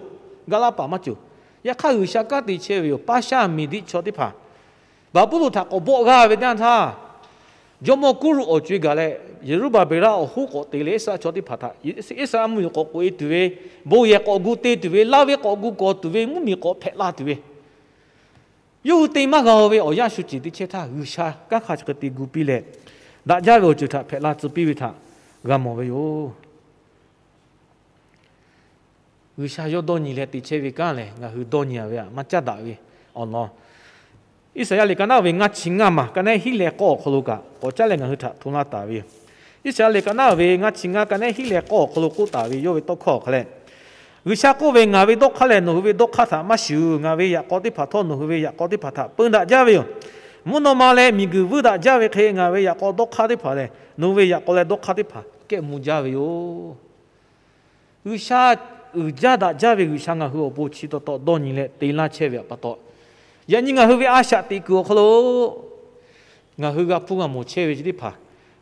ga laˇ paˍ maˇ cawˬ. Yaꞈ hk'aˇ G'uiˬsha kanˉ te chehˇ ve yoˬ. Paˇshaˆ Meˍdiˆ chaw teˇ hpaˍ Baˍbuˍlonˍ htaꞈ k'awꞈ bawˆ g'aˇ ve teˇ yanˇ htaˇ, jawˇmawˇ Kuˇruˆ awˬ co e gaˬ leh, Yeˍruˆbaˍbeˍlaˆ awˬ hoˉ k'awꞈ te leh Iˉsaˍreˍlaˆ chaw teˇ hpaˍ htaꞈ, Iˉsaˍreˍlaˆ mvuhˇmiˬ k'awꞈ k'oꞈ e tuˬ ve, bon yehˬ k'awꞈ gu te tuˬ ve, laˇ ve k'awꞈ gu kawˬ tuˬ ve, mvuhˇmiˬ k'awꞈ hpehꞈ la tuˬ ve, yawˇ hui te maˇ g'a-o ve awˬ yanˇ shu ceˬ te chehˇ htaˇ, G'uiˬsha kanˉ hk'aˇ chi hk'e te gu piˇ leh, daꞈ jaˇ ve awˬ ceuˬ htaꞈ hpehꞈ la tcuh piˇ ve htaꞈ g'a mawˬ ve yoˬ. G'uiˬsha yawˇ dawˇ nyi leh te chehˇ ve kanˉ lehˬ, ngaˬ hui dawˇ nyi a ve htaꞈ maˇ caˉ daꞈ ve awˬ lawn, Iˉsaˍyaˆ liꞈ ka naˉ ve ngaˇ chi ngaˇ maˬ ka naˉ hiˉ leh k'awˇ awˬ hk'aw lo kaꞈ k'awꞈ caˉ leh ngaˬ hui htaꞈ hto laˇ taˍ ve yoˬ. Iˉsaˍyaˆ liꞈ ka naˉ ve ngaˇ chi ngaˇ ka naˉ hiˉ leh k'awˇ awˬ hk'aw lo k'oˆ taˍ ve yawˇ ve tawˇ hkawˇ awˬ hk'a leh, G'uiˬsha k'oˆ ve, Ngaˬ ve dawˇ hk'aˇ lehˬ nawˬ hui ve dawˇ hk'aˇ htaꞈ maˇ shiˍ-oˬ. Ngaˬ ve yaꞈ k'aw teˇ hpaˍ htawˇ nawˬ hui ve yaꞈ k'aw teˇ hpaˍ htaꞈ peun daꞈ jaˇ ve yoˬ. Mvuhˇ naw ma leh miˬguiˬ vuiˇ daꞈ jaˇ ve hk'e, ngaˬ ve yaꞈ k'aw dawˇ hk'aˇ teˇ hpaˍ lehˬ nawˬ hui ve yaꞈ k'aw leh dawˇ hk'aˇ teˇ hpaˍ kehˉ mvuh jaˇ ve yoˬ. G'uiˬsha uiˍ jaˇ daꞈ jaˇ ve G'uiˬsha ngaˬ hui awˬ pon chi taw taw dawˇ nyi leh te laˇ chehˇ ve htaꞈ pa taw, yaꞈ nyi ngaˬ hui ve a shaꞈ teꞈ kuiˬ awˬ hk'aw lo ngaˬ hui g'a hpuˇ g'a mawˬ chehˇ ve chi teˇ hpaˍ,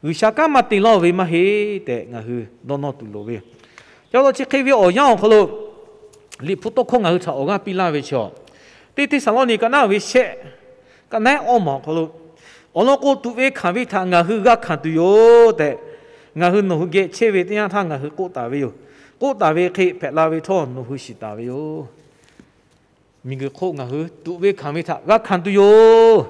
G'uiˬsha kanˉ maˇ te laˇ-oˬ ve maˇ heˆ tehꞈ ngaˬ hui dawˇ nawˇ tuˬ loˍ ve yoˬ. Chi pa taw chi hk'e ve awˬ yanˇ awˬ hk'aw lo, Liꞈ hpu tawˇ hkawˇ ngaˬ hui htaꞈ awˬ g'aˇ piˇ laˇ ve chi, Teˇ Hteˇsaˍlawˇniˆ ka naˉ ve shehˆ, ka naˉ awˇ maˬ awˬ hk'aw lo, Awˬ lawn k'o, tuꞈ ve hkanˍ ve htaꞈ ngaˬ hui g'a hkanˍ tuˬ yoˬ tehꞈ, ngaˬ hui nawˬ hui geh chehˇ ve teˇ yanˇ htaˇ ngaˬ hui k'oˆ taˍ ve yoˬ. K'oˆ taˍ ve hk'e hpehꞈ la ve htawˇ nawˬ hui shiˍ taˍ ve yoˬ. Miˬguiˬ hk'oˆ ngaˬ hui tuꞈ ve hkanˍ ve htaꞈ g'a hkanˍ tuˬ yoˬ.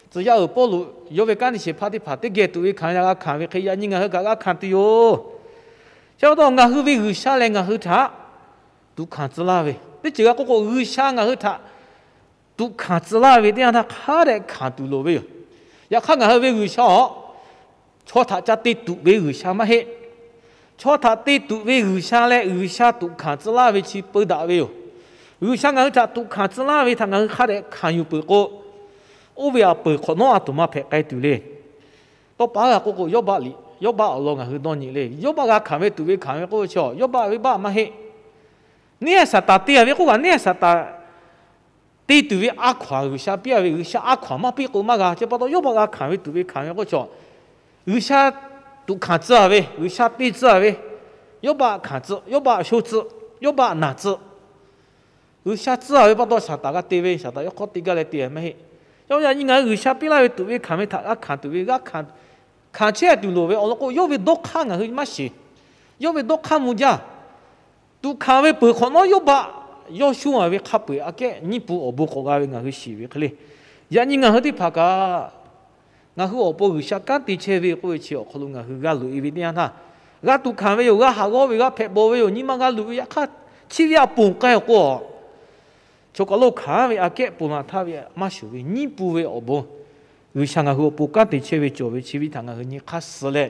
Tcuh yaˇ uiˍ Pawˇluꞈ yawˇ ve kanˉ te shehˍ hpaˇ teˇ hpaˍ teˇ geh tuꞈ ve hkanˍ ve htaꞈ g'a hkanˍ ve hk'e, yaꞈ nyi ngaˬ hui kaꞈ g'a hkanˍ tuˬ yoˬ. Chi pa taw ngaˬ hui ve G'uiˬsha lehˬ ngaˬ hui htaꞈ tuꞈ hkanˍ tcuh laˇ ve, teˇ ceuˬ g'a k'oˆ k'o, G'uiˬsha ngaˬ hui htaꞈ tuꞈ hkanˍ tcuh laˇ ve teˇ yanˇ htaˇ hk'a dehꞈ hkanˍ tuˬ loˍ ve yoˬ. Yaꞈ hk'aˇ ngaˬ hui ve G'uiˬsha awˬ, chaw htaꞈ ca te tuꞈ ve G'uiˬsha maˇ heˆ. Chaw htaꞈ te tuꞈ ve G'uiˬsha leh G'uiˬsha tuꞈ hkanˍ tcuh laˇ ve chi peu daꞈ ve yoˬ. G'uiˬsha ngaˬ hui htaꞈ tuꞈ hkanˍ tcuh laˇ ve htaꞈ ngaˬ hui hk'a dehꞈ hkanˍ yuˬ peuˬ k'o, oˇ ve a peuˬ hk'awꞈ nawˉ a htoꞈ ma hpehꞈ k'ai tuˬ le. Tawˇ pa g'a k'oˆ k'o, Yawˇbaˆ liꞈ, Yawˇbaˆ awˬ lawn ngaˬ hui dawˇ nyi le. Yawˇbaˆ g'a hkanˍ ve tuꞈ ve hkanˍ ve k'oˆ ve chi, Yawˇbaˆ ve baˆ maˇ heˆ. Neˇ Saˍtanˍ te a ve k'oˆ kaꞈ, neˇ Saˍtanˍ te tuˬ ve a hkaw-anˬ G'uiˬsha piˇ a ve, G'uiˬsha a hkaw-anˬ maˇ piˇ k'o maˇ g'a. Chi pa taw Yawˇbaˆ g'a hkanˍ ve tuꞈ ve hkanˍ ve k'oˆ chi, G'uiˬsha tuꞈ hkanˍ tcuh a ve, G'uiˬsha te tcuh a ve, Yawˇbaˆ hkanˍ tcuh, Yawˇbaˆ sho tcuh, Yawˇbaˆ naˬ tcuh. G'uiˬsha tcuh a ve pa taw Saˍtanˍ g'a te ve, Saˍtanˍ yawˇ hk'awˇ te gaˇ leh te maˇ heˆ. Yaꞈ nyi ngaˬ hui G'uiˬsha piˇ laˇ ve tuꞈ ve hkanˍ ve htaꞈ g'a hkanˍ tuˬ ve, g'a hkanˍ chehˇ tuˬ loˍ ve awˬ lawn k'o, yawˇ ve dawˇ hk'aˇ ngaˬ hui maˇ shiˍ. Yawˇ ve dawˇ hk'aˇ mvuh jaˇ. Tuꞈ hkanˍ ve peuˬ hk'awꞈ nawˉ Yawˇbaˆ yawˇ sho a ve hk'a peu-eˬ aꞈ kehˉ nyiˇ pu awˬ bon k'awꞈ g'a ve ngaˬ hui shiˍ ve hk'e le. Yaꞈ nyi ngaˬ hui teˇ hpaˍ kaꞈ, ngaˬ hui awˬ pon G'uiˬsha kanˉ te chehˇ ve k'oˆ ve chi awˬ hk'aw lo ngaˬ hui g'a loꞈ e ve teˇ yanˇ htaˇ, g'a tuꞈ hkanˍ ve yoˬ, g'a haꞈ g'awˇ ve, g'a hpehꞈ bawˬ ve yoˬ, nyi ma g'a luˬ ve, yaꞈ hk'aˇ Chi ve a ponˬ k'ai awˬ k'o, chaw kaˬ lo hkanˍ ve aꞈ kehˉ ponˬ laˬ htaˇ ve maˇ shuˍ ve nyiˇ pun ve awˬ bon, G'uiˬsha ngaˬ hui awˬ pon kanˉ te chehˇ ve cawˬ ve chi ve htaꞈ ngaˬ hui nyi hk'aˇ suh leh,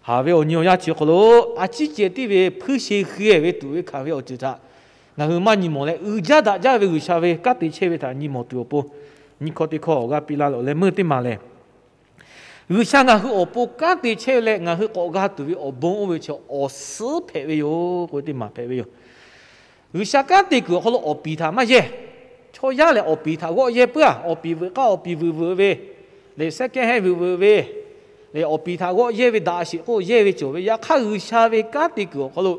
haˍ ve awˬ nyi awˬ yanˇ chi awˬ hk'aw lo a ciˉ ceh tiˉ ve hpuiˇ she hk'e ve tuˬ ve hkanˍ ve awˬ ceuˬ htaꞈ ngaˬ hui maˇ nyi mawˬ leh, uiˍ jaˇ daꞈ jaˇ ve G'uiˬsha ve kanˉ te chehˇ ve htaꞈ nyi mawˬ tuˬ awˬ pon nyi hkawˇ teˇ hkawˇ awˬ g'aˇ piˇ laˇ leh, awˬ leh meuˇ teˇ maˬ lehˬ, G'uiˬsha ngaˬ hui awˬ pon kanˉ te chehˇ ve leh ngaˬ hui k'awꞈ g'a tuˬ ve awˬ bon oˇ ve chi awˬ suhˉ hpehꞈ ve yoˬ k'oˆ ve teˇ maˬ hpehꞈ ve yoˬ. G'uiˬsha kanˉ te kuiˬ awˬ hk'aw lo awˬ piˍ htaꞈ maˇ yehˇ. Chaw yaˇ lehˬ awˬ piˍ htaꞈ g'awˆ yehˇ puiˉ-a. Awˬ piˍ veuꞈ k'aˇ awˬ piˍ veuꞈ veuꞈ ve lehˬ, second hand veuꞈ veuꞈ ve lehˬ, awˬ piˍ htaꞈ g'awˆ yehˇ ve daꞈ sheˍ k'oˆ yehˇ ve cawˬ ve. Yaꞈ hk'aˇ, G'uiˬsha ve kanˉ te kuiˬ awˬ hk'aw lo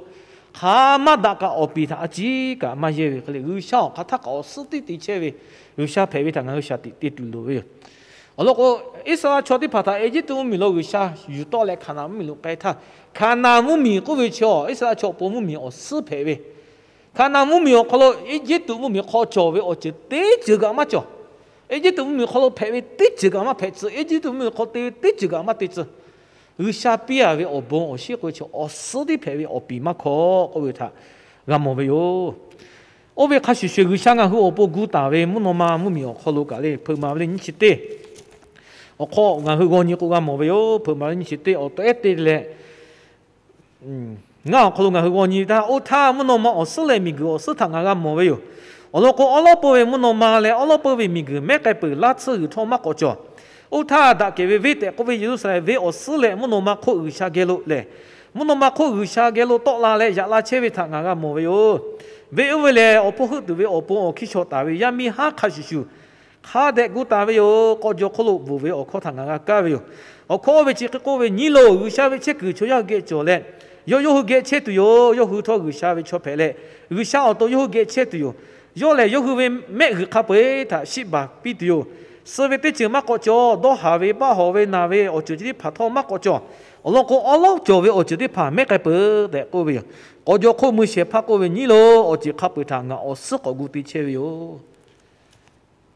hk'aˬ maˇ daꞈ kaꞈ awˬ piˍ htaꞈ a ciˉ kaꞈ maˇ yehˇ ve hk'e le, G'uiˬsha awˬ hk'aˬ htaˇ kaꞈ awˬ suhˉ tiˉ te chehˇ ve G'uiˬsha hpehꞈ ve htaꞈ ngaˬ hui shaˍ tiꞈ te tuˬ loˍ ve yoˬ. Awˬ lawn k'o, Iˉsaˍreˍlaˆ chaw teˇ hpaˍ htaꞈ Eˇjiˇtuꞈ mvuhˇmiˬ lo G'uiˬsha yuˬ tawˆ leh Hkaˍnanˍ mvuhˇmiˬ lo k'ai htaˇ, Hkaˍnanˍ mvuhˇmiˬ k'oˆ ve chi Iˉsaˍreˍlaˆ chaw awˬ pon mvuhˇmiˬ awˬ suhˉ hpehꞈ ve. Hkaˍnanˍ mvuhˇmiˬ awˬ hk'aw lo Eˇjiˇtuꞈ mvuhˇmiˬ hk'aw cawˬ ve awˬ ceuˬ teˇ ceuˬ kaꞈ maˇ cawˬ. Eˇjiˇtuꞈ mvuhˇmiˬ hk'aw lo hpehꞈ ve teˇ ceuˬ kaꞈ maˇ hpehꞈ tcuh. Eˇjiˇtuꞈ mvuhˇmiˬ hk'aw te ve teˇ ceuˬ kaꞈ maˇ te tcuh. G'uiˬsha piˇ-a ve awˬ bon awˬ shinˉ k'oˆ ve chi awˬ suhˉ tiˉ hpehꞈ ve, awˬ piˍ maˇ hkawꞈ k'oˆ ve htaꞈ g'a mawˬ ve yoˬ. Oˇ ve hk'a shuˍ shuˍ, G'uiˬsha ngaˬ hui awˬ pon gu taˍ ve mvuhˇ naw ma mvuhˇmiˬ awˬ hk'aw lo kaꞈ le, Hpeuꞈ maˍ ve le nyiˇ chi teˇ awˬ hk'aw ngaˬ hui g'aw nyi k'o g'a mawˬ ve yoˬ. Hpeuꞈ maˍ ve nyiˇ chi teˇ awˬ tawehˉ te leh, ngaˇ awˬ hk'aw lo ngaˬ hui g'aw nyi taˇ, oˇ htaˇ mvuhˇ naw ma awˬ suhˉ leh miˬguiˬ awˬ suhˉ htaꞈ ngaˬ g'a mawˬ ve yoˬ. Awˬ lawn k'o, awˉ lawˉ peuˇ ve mvuhˇ naw ma leh awˉ lawˉ peuˇ ve miˬguiˬ mehˉ k'ai peuˬ, laˇ tsuhˇ g'uiˬ htawˇ maˇ k'awꞈ cawˬ. Oˇ htaˇ, daꞈ kehˬ ve venˇ tehꞈ k'oˆ ve Yeˍruˆsaˍlehnˍ venˇ awˬ suhˉ leh mvuhˇ naw ma hk'oˆ G'uiˬsha geh lo lehˬ, mvuhˇ naw ma hk'oˆ G'uiˬsha geh lo tawˆ la leh yaꞈ la chehˇ ve htaꞈ ngaˬ g'a mawˬ ve yoˬ. Venˇ oˇ ve lehˬ, awˬ hponˇ heuˆ tuˬ ve awˬ pon awˬ hkiˇ shaw taˍ ve yaˇ miˇ haˉ hk'a shuˍ shuˍ, hk'a dehꞈ gu taˍ ve yoˬ. K'aw jaw hk'oˆ lo bvuhˬ ve awˬ hkawˇ htaꞈ ngaˬ g'a kaˇ ve yoˬ. Awˬ hkawˇ oˇ ve chi hk'e k'oˆ ve, Nyi loˬ, G'uiˬsha ve chehˇ kuiˬ chaw yaˇ hui geh cawˬ leh, yawˇ yawˇ hui geh chehˇ tuˬ yoˬ. Yawˇ hui htawˇ G'uiˬsha ve chaw hpehꞈ leh, G'uiˬsha awˬ to yawˇ hui geh chehˇ tuˬ yoˬ. Yawˇ lehˬ yawˇ hui ve mehˆ g'uiˬ hk'a peu-eˬ htaꞈ shiˆ baˬ piˇ tuˬ yoˬ. Suh ve teˇ ceuˬ maˇ k'awꞈ cawˬ. Dawˇ haˍ ve, baˆ hawˍ ve, naˬ ve awˬ ceuˬ chi teˇ hpaˍ htawˇ maˇ k'awꞈ cawˬ. Awˬ lawn k'o, awˉ lawˉ cawˬ ve awˬ ceuˬ teˇ hpaˍ mehˉ k'ai peuˬ tehꞈ k'oˆ ve yoˬ. K'aw jaw hk'oˆ mui shehˍ hpaˇ k'oˆ ve, Nyi loˬ, awˬ ceuˬ hk'a peu-eˬ htaꞈ ngaˬ awˬ suhˉ k'awꞈ gu te chehˇ ve yoˬ.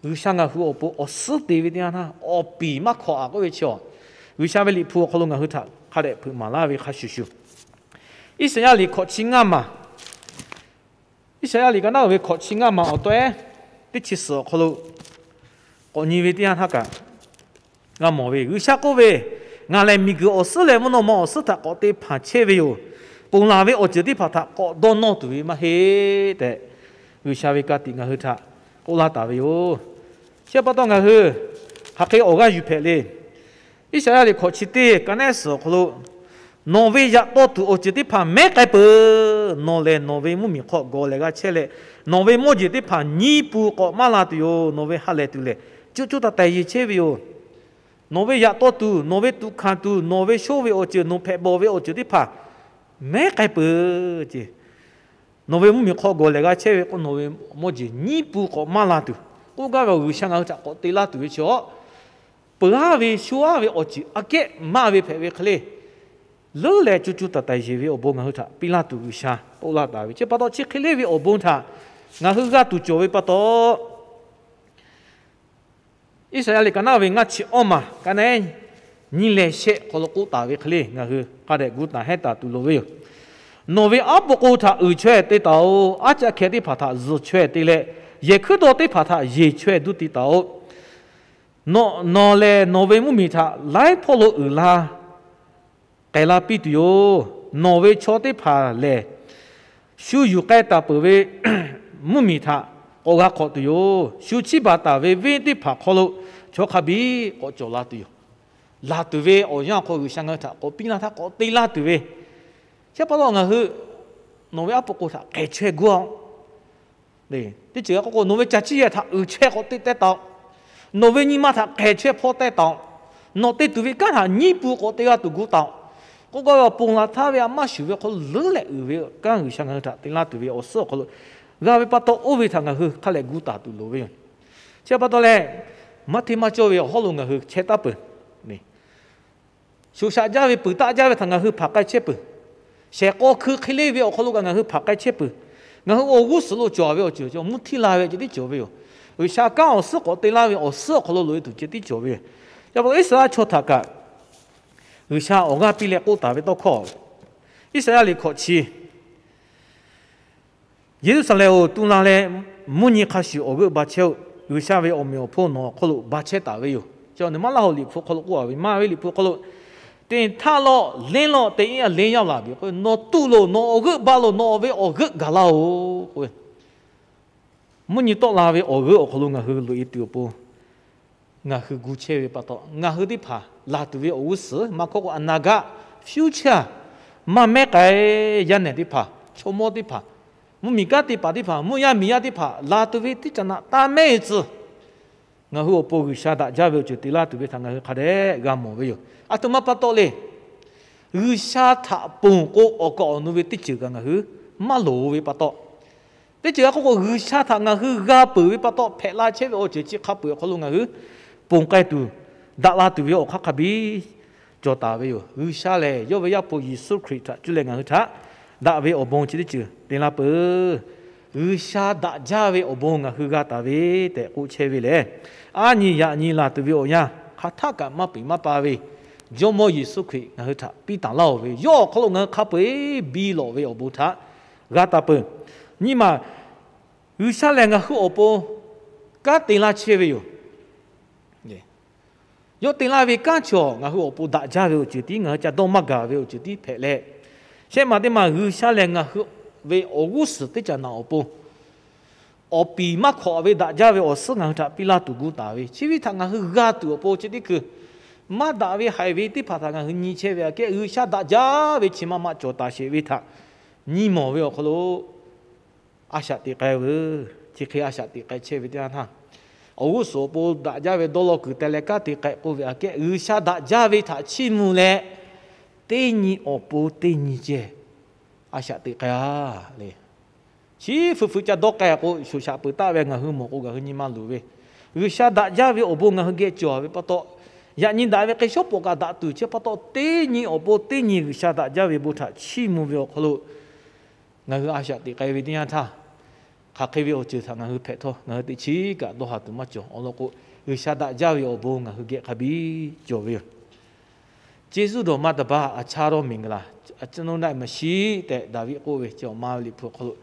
G'uiˬsha ngaˬ hui awˬ pon awˬ suhˉ te ve teˇ yanˇ htaˇ, awˬ piˍ maˇ hkawꞈ-a k'oˆ ve chi, G'uiˬsha ve liꞈ hpu awˬ hk'aw lo ngaˬ hui htaꞈ hk'a dehꞈ hpeuꞈ maˍ laˇ ve hk'a shuˍ shuˍ, Iˉsaˍyaˆ liꞈ hkawꞈ chi ngaˇ maˬ, Iˉsaˍyaˆ liꞈ ka naˉ uiˍ ve hkawꞈ chi ngaˇ maˬ awˬ tawehˉ teˇ chi suhˍ awˬ hk'aw lo k'awꞈ nyi ve teˇ yanˇ htaˇ kaꞈ g'a mawˬ ve, G'uiˬsha k'oˆ ve, Ngaˬ lehˬ miˬguiˬ awˬ suhˉ leh mvuhˇ naw ma awˬ suhˉ htaꞈ k'awꞈ te hpanˍ chehˇ ve yoˬ. Ponˬ laˬ ve awˬ ceuˬ teˇ hpaˍ htaꞈ k'awꞈ dawˇ nawˇ tuˬ ve maˇ heˆ tehꞈ, G'uiˬsha ve ka tiꞈ ngaˬ hui htaꞈ k'oˆ laˇ taˍ ve yoˬ. Chi pa taw ngaˬ hui hk'aˬ hk'e awˬ g'aˇ yuˬ hpehꞈ le. Iˉsaˍyaˆ liꞈ hkawꞈ chi teˇ ka nehˉ suhˍ awˬ hk'aw lo, Nawˬ ve yaꞈ taw tuˬ awˬ ceuˬ teˇ hpaˍ mehˉ k'ai peuˬ. Nawˬ lehˬ nawˬ ve mvuhˇmiˬ hk'aw gawˬ lehˬ g'a chehˇ leh, nawˬ ve mawˇ jeˬ teˇ hpaˍ nyiˇ pun k'awꞈ maˇ la tuˬ yoˬ. Nawˬ ve ha lehˬ tuˬ lehˬ, co co taiˍ taiˍ yeˬ chehˇ ve yoˬ. Nawˬ ve yaꞈ taw tuˬ, nawˬ ve tuꞈ hkanˍ tuˬ, nawˬ ve shonˇ ve awˬ ceuˬ, nawˬ hpehꞈ bawˬ ve awˬ ceuˬ teˇ hpaˍ mehˉ k'ai peuˬ ce. Nawˬ ve mvuhˇmiˬ hk'aw gawˬ lehˬ g'a chehˇ ve k'o, nawˬ ve mawˇ jeˬ nyiˇ pun k'awꞈ maˇ la tuˬ, k'oˆ gaˇ ve awˬ G'uiˬsha ngaˬ hui htaꞈ k'awꞈ te laˇ tuˬ ve chi awˬ, peuˬ-aˉ ve sho-aˉ ve awˬ ceuˬ aꞈ kehˉ maˇ ve hpehꞈ ve hk'e le, leuˉ leh co co taiˍ taiˍ yeˬ ve awˬ bon ngaˬ hui htaꞈ piˇ laˇ tuˬ G'uiˬsha k'oˆ laˇ taˍ ve. Chi pa taw chi hk'e le ve awˬ bon htaꞈ ngaˬ hui g'a tuˬ cawˬ ve pa taw, Iˉsaˍyaˆ liꞈ ka naˉ ve ngaˇ chi awˇ maˬ ka nehˉ nyiˇ leh shehˆ hk'aw lo k'oˆ taˍ ve hk'e le ngaˬ hui hk'a dehꞈ gu taˍ hehˉ taˍ tuˬ loˍ ve yoˬ. Nawˬ ve aˉ po k'o htaꞈ uiˍ chaweh te taˍ-oꞈ. Aˉ caˆ hkeh teˇ hpaˍ htaꞈ zuhˬ chaweh te leh, yehˬ hkuiˉ dawˇ teˇ hpaˍ htaꞈ yeˬ chaweh duˇ ti taˍ-oꞈ. Nawˬ lehˬ nawˬ ve mvuhˇmiˬ htaꞈ laiˉ hpawˇ lo uiˍ la k'ai la piˇ tuˬ yoˬ. Nawˬ ve chaw teˇ hpaˍ lehˬ, shu yuˬ k'ai taˍ peuˬ ve mvuhˇmiˬ htaꞈ k'awꞈ g'a hk'awꞈ tuˬ yoˬ. Shu chiˇ baˬ taˍ ve venˇ teˇ hpaˍ hk'aw lo chaw hk'a biˇ k'awꞈ cawˬ la tuˬ yoˬ. Laˬ tuˬ ve awˬ yanˇ awˬ hk'aw G'uiˬsha ngaˬ hui htaꞈ k'awꞈ piˇ laˇ htaˇ k'awꞈ te laˇ tuˬ ve, chi pa taw ngaˬ hui nawˬ ve aˉ po k'o htaꞈ k'ehˬ chaweh gu-a-oꞈ. Teˇ ceuˬ k'oˆ k'o, nawˬ ve caˬ ciˇ yehˬ htaꞈ uiˍ chaweh k'awꞈ te teh taˍ-oꞈ. Nawˬ ve nyi ma htaꞈ k'ehˬ chaweh hpaw teh taˍ-oꞈ. Nawˬ te tuˬ ve kanˉ htaꞈ nyiˇ pun k'awꞈ te g'a tuˬ gu taˍ-oꞈ. K'oˆ gaˇ ve, ponˬ laˬ htaˇ ve a maˇ shuˍ ve hk'aw lo leuˉ leh uiˍ ve kanˉ G'uiˬsha ngaˬ hui htaꞈ te laˇ tuˬ ve awˬ suhˉ awˬ hk'aw lo g'a ve pa taw, oˇ ve htaꞈ ngaˬ hui hk'a lehˬ gu taˍ tuˬ loˍ ve yoˬ. Chi pa taw leh, maˇ hteˇ maˇ cawˇ ve awˬ hawˉ lo ngaˬ hui chehˇ taˍ peuˬ. Shoꞈ shaꞈ jaˇ ve peuˬ taˆ jaˇ ve htaꞈ ngaˬ hui hpanˍ k'ai chehˇ peuˬ. Shehˍ k'aw hkui hk'e le ve awˬ hk'aw lo kaꞈ ngaˬ hui hpanˍ k'ai chehˇ peuˬ. Ngaˬ hui awˬ g'uˇ suhˍ lo cawˬ ve awˬ ceuˬ mvuhˇ htiˇ la ve ceh tiˉ cawˬ ve yoˬ. G'uiˬsha kanˉ awˬ suhˉ k'awꞈ te laˇ ve awˬ suhˉ awˬ hk'aw lo loꞈ-e tuˬ ceh tiˉ cawˬ ve yoˬ. Chi pa taw Iˉsaˍreˍlaˆ chaw htaꞈ kaꞈ G'uiˬsha awˬ g'aˇ piˇ leh k'oˆ taˍ ve tawˇ hkawˇ, Iˉsaˍreˍlaˆ liꞈ hkawꞈ chi Yeˍruˆsaˍlehnˍ-oˬ, tu la leh mvuhˇ nyi hk'a shuˍ awˬ g'euˆ ba chehˇ-oˆ. G'uiˬsha ve awˬ meꞈ awˬ hponˇ nawˬ awˬ hk'aw lo ba chehˇ taˍ ve yoˬ. Chi awˬ naˬ maˇ laˇ hoꞈ liꞈ hpu hk'aw lo k'oˆ a ve, maˇ ve liꞈ hpu hk'aw lo, Teˇ htaˇ lawˆ, lehˇ lawˆ, teˇ iˉ a lehˇ yaˇ laˬ ve k'o, nawˬ tu loˬ, nawˬ awˬ g'euˆ ba loˬ, nawˬ awˬ ve awˬ g'euˆ gaˬ laˇ-oˬ k'oˆ ve, mvuhˇ nyi tawˆ la ve awˬ g'euˆ awˬ hk'aw lo ngaˬ hui loꞈ e tuˬ awˬ pon, ngaˬ hui gu chehˇ ve pa taw, ngaˬ hui teˇ hpaˍ laˬ tuˬ ve awˬ g'uˇ suhˍ maˇ hkawˇ k'o, a naˍ gaˆ, future, maˇ mehˉ k'ai, yaˇ nehˬ teˇ hpaˍ, chaw mawˇ teˇ hpaˍ, mvuhˇmiˬ kanˉ te paˍ teˇ hpaˍ, mvuhˇ yaˇ miˬ yaˇ teˇ hpaˍ laˬ tuˬ ve teˇ caꞈ naꞈ taˇ mehˉ e tcuh, ngaˬ hui awˬ pon G'uiˬsha daꞈ jaˇ ve awˬ ceuˬ te laˇ tuˬ ve htaꞈ ngaˬ hui hk'a dehꞈ g'a mawˬ ve yoˬ. A htoꞈ ma pa taw le, G'uiˬsha htaꞈ ponˬ k'o, awˬ kaˍ awˬ nu ve teˇ ceuˬ kaꞈ ngaˬ hui maˇ loˍ ve pa taw, teˇ ceuˬ g'a k'oˆ k'o, G'uiˬsha htaꞈ ngaˬ hui g'a peuˬ ve pa taw, hpehꞈ la chehˇ ve awˬ ceuˬ chi hk'a peu-eˬ awˬ hk'aw lo ngaˬ hui ponˬ k'ai tuˬ, daꞈ la tuˬ ve awˬ hk'aˇ hk'a biˇ cawˬ taˍ ve yoˬ. G'uiˬsha lehˬ, yawˇ ve Yaˇ hpu Yeˍsuˆ Hkriꞈ htaꞈ cuˇ leh ngaˬ hui htaꞈ daꞈ ve awˬ bon chi teˇ ceuˬ te laˇ peuˬ. G'uiˬsha daꞈ jaˇ ve awˬ bon ngaˬ hui g'a taˍ ve tehꞈ k'oˆ chehˇ ve lehˬ, aˉ nyi yaꞈ nyi laˬ tuˬ ve awˬ yanˇ hk'aˬ htaˆ kaꞈ maˇ peꞈ maˇ pa ve Jawˇmawˇ Yeˍsuˆ Hkriꞈ ngaˬ hui htaꞈ piˇ taˍ laˇ-oˬ ve, yawˇ awˬ hk'aw lo ngaˬ hui hk'a peu-eˬ biˇ lawꞈ ve awˬ bon htaꞈ g'a taˍ peuˬ. Nyi ma G'uiˬsha lehˬ ngaˬ hui awˬ pon kanˉ te laˇ chehˇ ve yoˬ. Yawˇ te laˇ ve kanˉ chaw ngaˬ hui awˬ pon daꞈ jaˇ ve awˬ ceuˬ tiˉ, ngaˬ hui ca dawˇ maˇ gaˬ ve awˬ ceuˬ tiˉ hpehꞈ leh, shehˆ ma teˇ ma G'uiˬsha lehˬ ngaˬ hui ve awˬ g'uˇ suhˍ teˇ caꞈ naꞈ awˬ pon awˬ piˍ maˇ hkawꞈ ve daꞈ jaˇ ve awˬ suhˉ ngaˬ hui htaꞈ piˇ laˇ tuˬ gu taˍ ve, chi ve htaꞈ ngaˬ hui g'a tuˬ awˬ pon chi teˇ hkui, maˇ daꞈ ve haiˬ ve teˇ hpaˍ htaꞈ ngaˬ hui nyi chehˇ ve aꞈ kehˉ, G'uiˬsha daꞈ jaˇ ve chi ma ma cawˬ taˍ sheˍ ve htaꞈ nyi mawˬ ve awˬ hk'aw lo a shaꞈ teꞈ k'ai veuˬ. Chi hk'e a shaꞈ teꞈ k'ai chehˇ ve teˇ yanˇ htaˇ, awˬ g'uˇ suhˍ awˬ pon daꞈ jaˇ ve dawˇ law kuiˬ teh leh kanˉ te k'ai k'oˆ ve aꞈ kehˉ, G'uiˬsha daꞈ jaˇ ve htaꞈ chiˇ mvuh leh, teˇ nyi awˬ pon teˇ nyi ceh a shaꞈ teꞈ k'ai-a le. Chi feu feu ca dawˇ k'ai k'o, shoˍ shaꞈ peuˬ taˆ ve ngaˬ hui mawˬ k'o, ngaˬ hui nyi ma luˬ ve, G'uiˬsha daꞈ jaˇ ve awˬ bon ngaˬ hui geh cawˬ ve pa taw, yaꞈ nyi daꞈ ve hk'e shawˉ pawˍ kaꞈ daꞈ tuˬ chehˇ pa taw, teˇ nyi awˬ pon teˇ nyi G'uiˬsha daꞈ jaˇ ve bon htaꞈ chiˇ mvuh ve awˬ hk'aw lo ngaˬ hui a shaꞈ teꞈ k'ai ve teˇ yanˇ htaˇ, hk'aˬ hk'e ve awˬ ceuˬ htaꞈ ngaˬ hui hpehꞈ htawˇ, ngaˬ hui teꞈ chiˉ kaꞈ dawˇ ha tuˬ maˇ cawˬ. Awˬ lawn k'o, G'uiˬsha daꞈ jaˇ ve awˬ bon ngaˬ hui geh hk'a biˇ cawˬ ve yoˬ. Ceˇ zuˇ dawˬ ma taˍ baˇ a chaˇ rawˇ miˬ gaˬ laˬ, a caˇ nawˇ naˆ maˍ shiˍ tehꞈ Daˍviˆ k'oˆ ve, chi awˬ ma ve liꞈ hpu awˬ hk'aw lo,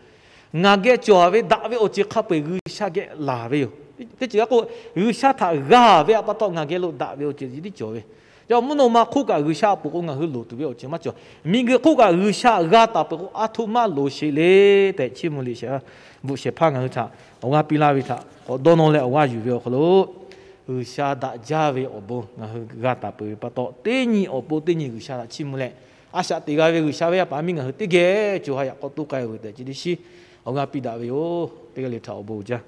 ngaˬ geh cawˬ ve daꞈ ve awˬ ceuˬ hk'a peu-eˬ G'uiˬsha geh laˬ ve yoˬ. Teˇ ceuˬ g'a k'o, G'uiˬsha htaꞈ g'a ve pa taw ngaˬ geh lo daꞈ ve awˬ ceuˬ tiˉ cawˬ ve. Yaꞈ mvuhˇ naw ma hk'oˆ kaꞈ G'uiˬsha a poˍ k'o ngaˬ hui loˍ tuˬ ve awˬ ceuˬ maˇ cawˬ. Miˬguiˬ hk'oˆ kaꞈ G'uiˬsha g'a taˍ peuˬ k'o, a htoꞈ ma loˍ sheˍ le tehꞈ chiˇ mvuh liꞈ shehˍ hpaˇ, bvuhꞈ shehˍ hpaˇ ngaˬ hui htaꞈ awˬ g'aˇ piˇ laˇ ve htaꞈ k'awꞈ dawˇ nawˇ leh awˬ g'aˇ yuˬ ve awˬ hk'aw lo, G'uiˬsha daꞈ jaˇ ve awˬ bon ngaˬ hui g'a taˍ peuˬ ve pa taw, teˇ nyi awˬ pon teˇ nyi G'uiˬsha htaꞈ chiˇ mvuh leh, a shaꞈ teꞈ g'a ve G'uiˬsha ve yaˇ paˍ miˇ ngaˬ hui teˇ geh co ha yaꞈ k'aw toˇ k'ai veuˬ tehꞈ chi teˇ shiˉ awˬ g'aˇ piˇ daꞈ ve yoˬ. Teˇ g'aˇ le htaꞈ awˬ bon uiˍ jaˇ.